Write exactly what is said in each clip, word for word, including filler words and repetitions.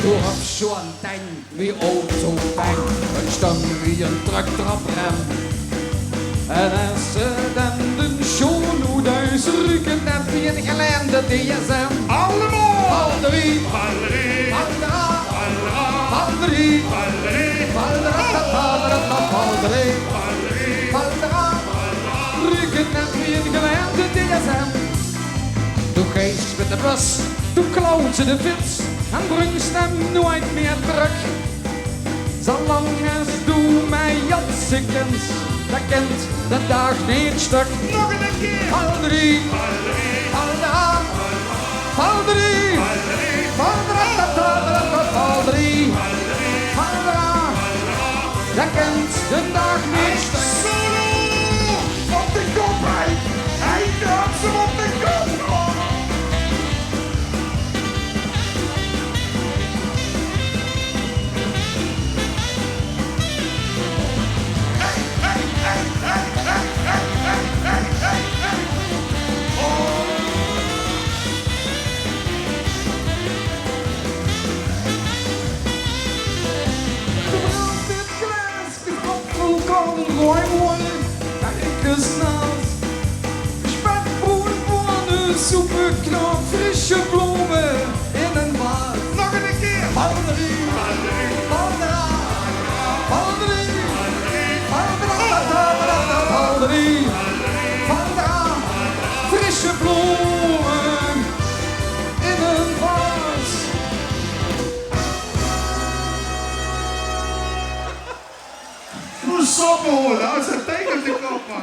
Doe höbs zoe'n teng wie auto beng, en stöm wie en trucktraprem. En es ze dan de sjoon oet huis ruke, net wie en gelende D S M. Allemaol! Valdrie! Valdrie! Valdrie! Valdrie! Valdrie! Valdrie! Valdrie! Valdrie! Valdrie! Ruke net wie en gelende D S M. Doe geis mit de bus, doe klaus ze de fiets en brings 'm noeit mieë trök. Zoelang es doe mei jatse kins, dan kint de daag neet stök. Nog ein kier! Valdrie! Valdrie! Valdrie! Valdrie! Valdrie! Valdrie! Dan kint de daag neet stök. Solo! Op de kop, hè! Hij gaat ze op de kop! De brand dit glaas. Op vulkaan rooi mooi, kijk eens naast. Spetbroen bonen, soepeknaap, frisse blome in ein vaas. Nog ein kier! Valdrie! Valdrie! Valdrie! Valdrie! Valdrie! Frisse blome in ein vaas. Doe soppe hole, as 't tege de kop, man.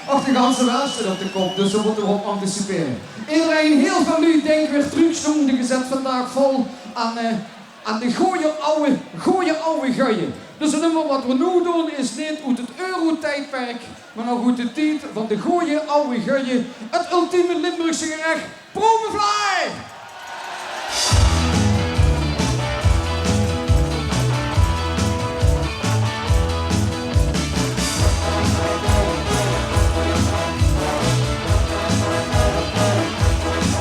Och, de ganse wereld zit op de kop, dus dao mótte v'r op anticipere. Ederein, hieël väöl luuj, dink ich, weer trök, stóng de gezèt vandaag vol aan, eh, aan de gooje aw, gooje aw guuie. Dus 't nummer wat v'r noe doon is neet oet 't Euro-tiedperk, mer nog oet de tied van de gooje aw guuie. 't Ultieme Limburgse gerech. Proevevlaai!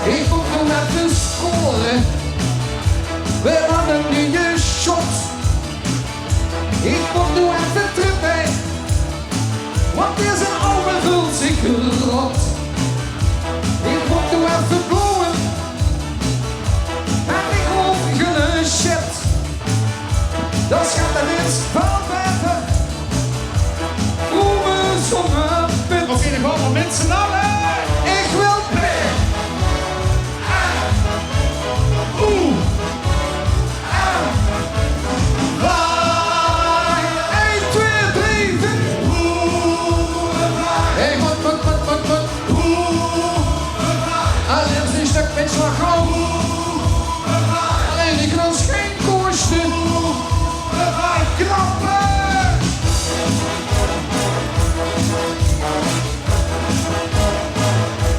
Ich mót noe effe score. Weer aan ein nuuj shot. Ich mót noe effe trippe, want deze aw veult zich rot. Ich mót noe effe blóje, en ich hoof geine shit. Dat sjaelt neet väöl baeter. Oeh, zónger pit. Oké, dan gaon v'r mit z'n alle. Ich wil pit. Oeh. Ein, twee, drie, veer. Hey, mot, mot, mot, mot, mot. Allein ein stök mit slagroum. Allein ich kan gein koste. Klappe.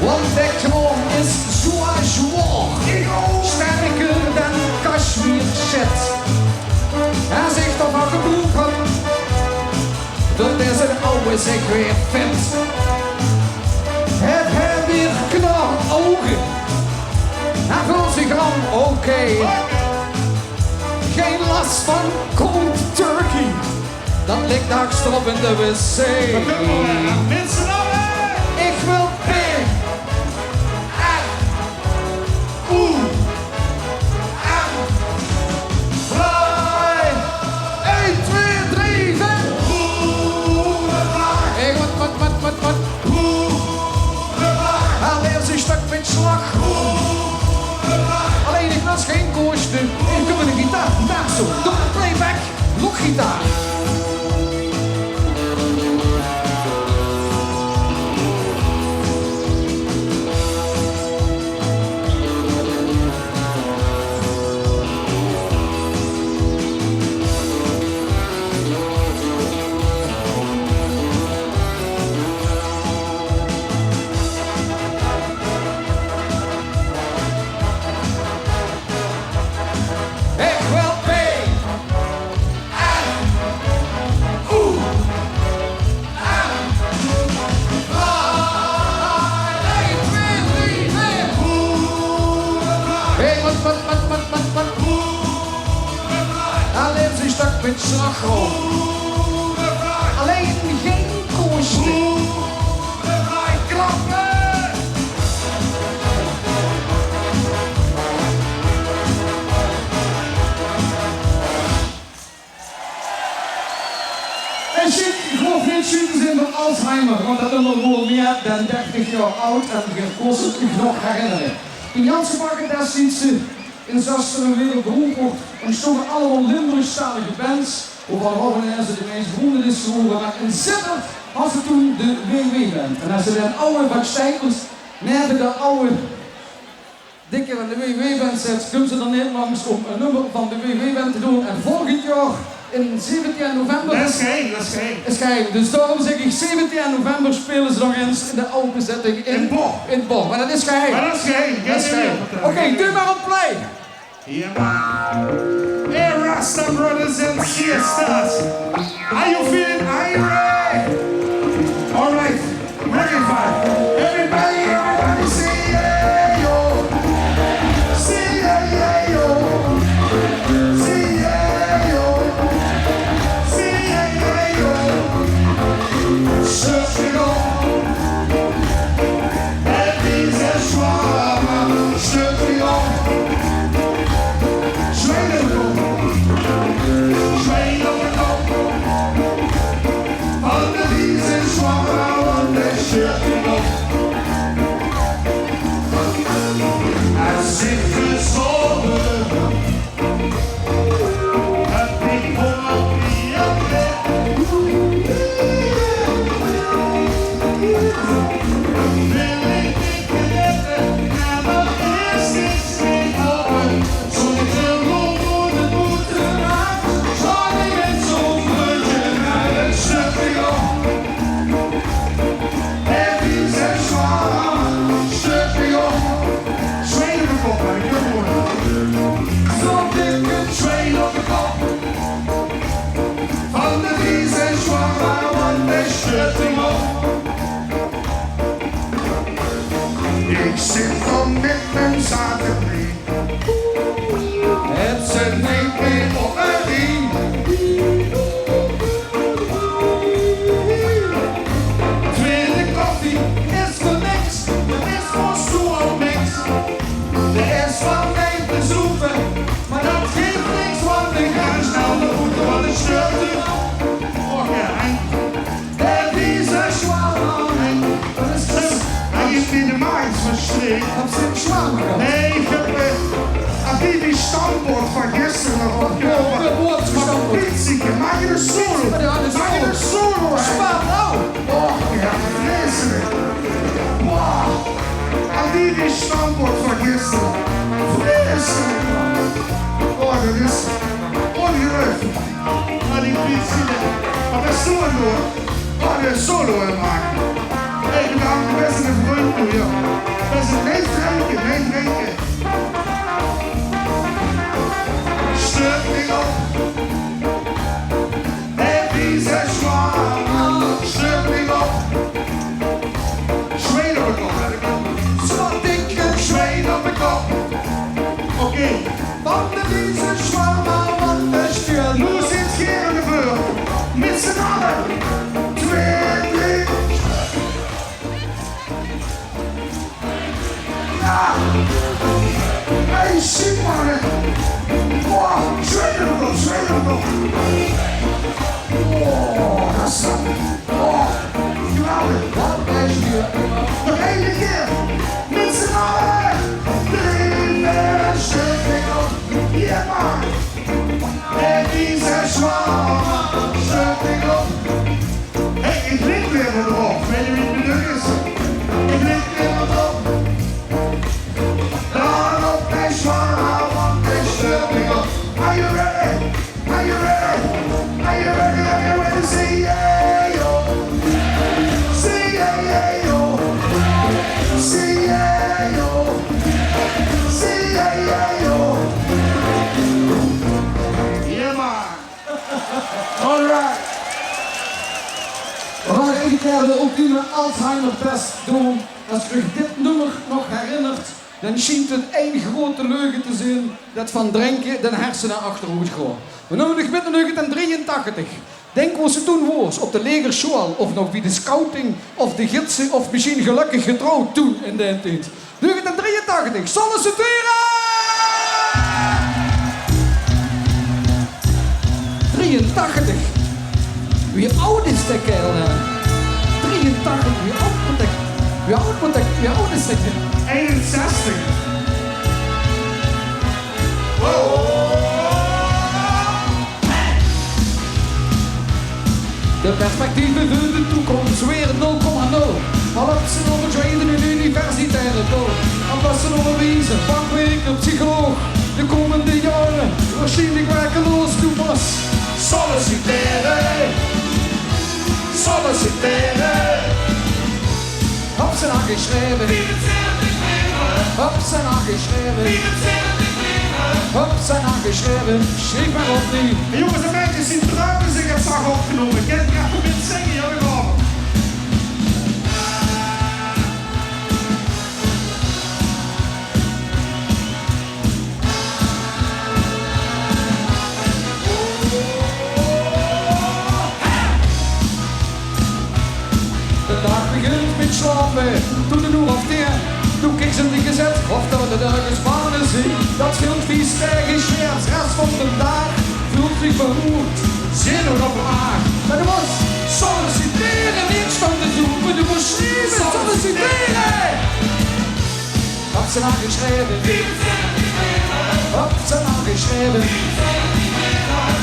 Want de kroon is zoe zwaor, sterker dan kashmir shit. En zich d'rvan gebroek had, dat deze aw zich weer vindt. Het haet weer knor ouge. En veult zich aan, oké. Gein las van cold turkey. Dat ligk daags d'rop in de wc. Mit z'n alle. Ich wil P, R, O, M, vlaai. Ein, twee, drie, veer. Ich wil, wat, wat, wat, wat, wat. Allein ein stök mit slag. Allein ich wil gein koste. Ich kóm mit de gitaar. Gitaar zo. Doe playback. Nog gitaar. Ich wil P, R, O, M. Ein, twee, drie, veer. Hey, wat, wat, wat, wat, wat, wat? Mit slagroom. Allein gein kooste. En sjiek, ich hoof neet sjuut te zeen van Alzheimer, want det nummer woor mieë dan dertig jaor aud en geer kóst uch nog herinnere. In Janse Bakker destieds, eh, in Zöstere, Wereldberoemp, dan stónge allemaol Limburgstalige bands, wovan Rob en Erze de meis beroemde is gewore, mer in Zitterd haw ze toen de W W-band. En es ze den awwe Bart Steikels neve de awwe dikke van de W W-band zèt, kump ze d'r neet langs óm e nummer van de W W-band te doon. En volgend jaor in zeventien november... Det is geheim, det is geheim. Is geheim. Dus daorum zègk ich, zeventien november speule ze nog ins in de awwe bezetting in, in Bor. In Bor. Mer det is geheim. Mer det is geheim. Det is geheim. Oké, doe mer op play. Yeah, man. Hey, Rasta brothers and sisters. Are you feeling irie? All right. Ready, five. Everybody, everybody say yeah, yo. Say yeah, yeah, yo. Say yeah, yo. Say yeah, yeah, yo. Stöt uch op. En wie ze zwaar, stöt uch op. Zweet uch op. Zweet op de kop. Van de wie ze zwaar, want de stöt uch op. En zit gezongen. Zo'n dikke zweet op de kop. Van de vieze zwaar, want de stöt uch op. Ich zit dao mit mien zaterdeeg. Het ze neet mieë op en in. Tweede koffie is veur niks, det is veur zoe al niks. D'r is waal wien te zoepe, mer det geef niks, want ich gaon snel nao boete, want ich sjtörp. Och ja, Henk. Det is ein zwaar, Henk. Det is dus, Henk is in de maag verstrikt. Nae, ich höb, eh, Ach, die, die stamppot van gister nog opgehaold. Wat ein pizzieke. Maak 'm ein solo. Maak 'm ein solo, hè. Och, ja, vreselijk. Boah. Ach, die, die stamppot van gister. Vreselijk, man. Oh, det is ongeluiflik. Ach, die pizzieke. Mer det is zoe, hoor. Oh, de solo, hè, man. Hey, bedank, beste vriend, toe, joh. Beste, neet drinke, neet drinke. Sjtörp mich op. Hey, wie ze zwaar, sjtörp mich op. Zweet op de kop. Zo'n dikke zweet op de kop. Oké. Van de vieze zwaar, want de sjtörp. Noe zit geer aan de beurt. Mit z'n alle. Twee, drie. Ja. Hey, shit, man. Boah, zweet op de kop, zweet op de kop. Oh, det is, oh, geweldig. Nog eine kier. Mit z'n alle. Drie, vier, sjtörp mich op. Yeah, man. Hey, wie ze zwaar, sjtörp mich op. Hey, ich lik weer d'rop. Wèt geer waat ich bedoel? Ich lik weer d'rop. Dan op de zwaar, want de sjtörp mich op. Are you ready? Are you ready? Are you ready? Are you ready? Say yeah, yo. Say yeah, yeah, yo. Say yeah, yo. Say yeah, yeah, yo. Yeah, man. Alright. Veer gaon nog eine kier de ultieme Alzheimer-test doon. Es geer uch dit nummer nog herinnert, Dan sjient 't ein groeate leuge te zeen det van drinke de hersene achteroet gaon. Mer noe nog mit negentieën drieëntachtig. Dink waas se toen waas, op de leger sjoal of nog bie de scouting of de gidse of mesjien gelökkig getrouwd toen in daen tied. Negentieën drieëntachtig, Solliciteren! Drieëntachtig. Wie aod is dae kaerel noe? Drieëntachtig, wie aod mót dae, wie aod mót dae, wie aod is dae? Einenzestig. De perspectieve veur de toekóms waere nul komma nul. Al höbs se nog ein universitaire doel. Al bös se óngerwiezer, bankwerker, psycholoog. De kómmende jaore waarsjienlik werkeloos, doe mós sollicitere. Sollicitere. Höbs se aangesjreve? Höbs se aangesjreve? Höbs se aangesjreve? Sjrief mer op die. Jónges en meidjes, zien dreume zeen get zach opgenómme. Kènt geer effe mitzinge, jao, jao. De daag begint mit sjlaope, toen de oer of tieën. Doe kiks in de gezèt of dao de dörges bane zeen. Det veult vies taege sjeert. De res van de daag veult zich beroerd. Zin op aard. Mer doe mós sollicitere, neet staon te zoepe. Doe mós sjrieve, sollicitere. Höbs se aangesjreve? Höbs se aangesjreve?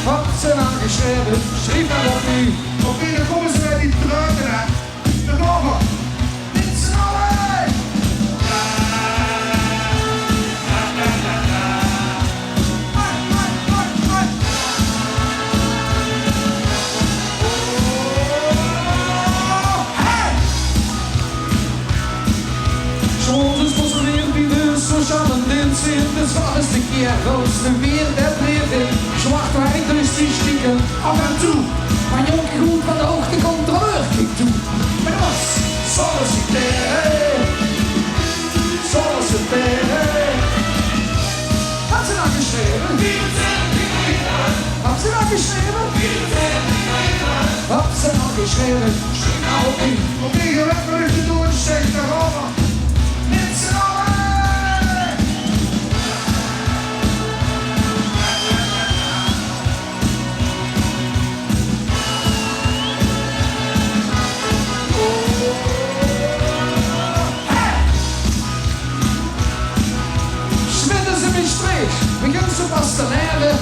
Höbs se aangesjreve? Sjrief mer op die. Oké, dan kómme ze bie die dreume, hè. Dan kómme ze. Mit z'n alle! Zoe, dus mós se weer bie de sociale deens zeen. Dus waat is de kier, waat is de weer, det leef in zwart werk, dus die sjtieke af en toe. Mer jónk, good van de hoogte, controleur kiek toe. Mer det waas sollicitere. Sollicitere. Höbs se aangesjreve? Höbs se aangesjreve? Höbs se aangesjreve? Sjrief mer op die. Oké, geer höb mer effe door, zèk, dao gaon v'r. Mit z'n alle! Smiddes in Mestreech begins se pas te laeve.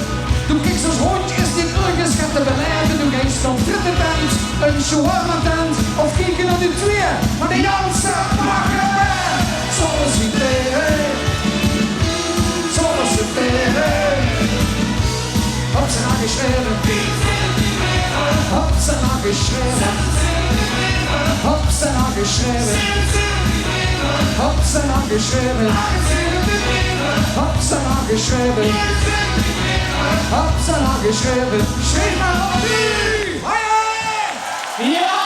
Doe kiks ins róndj, is dit örges get te belaeve? Doe geis nao ein frittetent, ein shawarmatent of kieke nao de twieë van de Janse Bakker Band. Sollicitere, sollicitere. Höbs se aangesjreve? Höbs se aangesjreve? Höbs se aangesjreve? Höbs se aangesjreve? Höbs se aangesjreve? Höbs se aangesjreve? Sjrief mer op die! Jao!